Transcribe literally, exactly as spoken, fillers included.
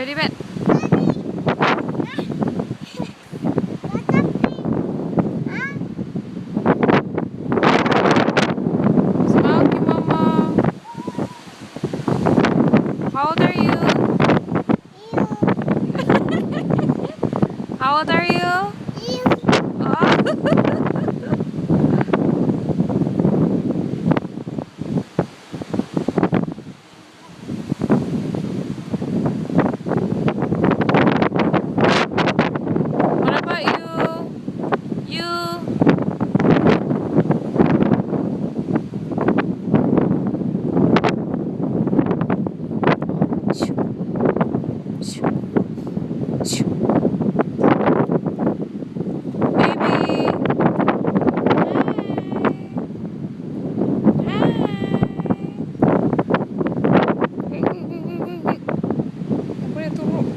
Ready, bet. Smile, Kimoma. How old are you? How old are you? Oh. What about you? You? Baby. Hi. Hi. Pwe turu.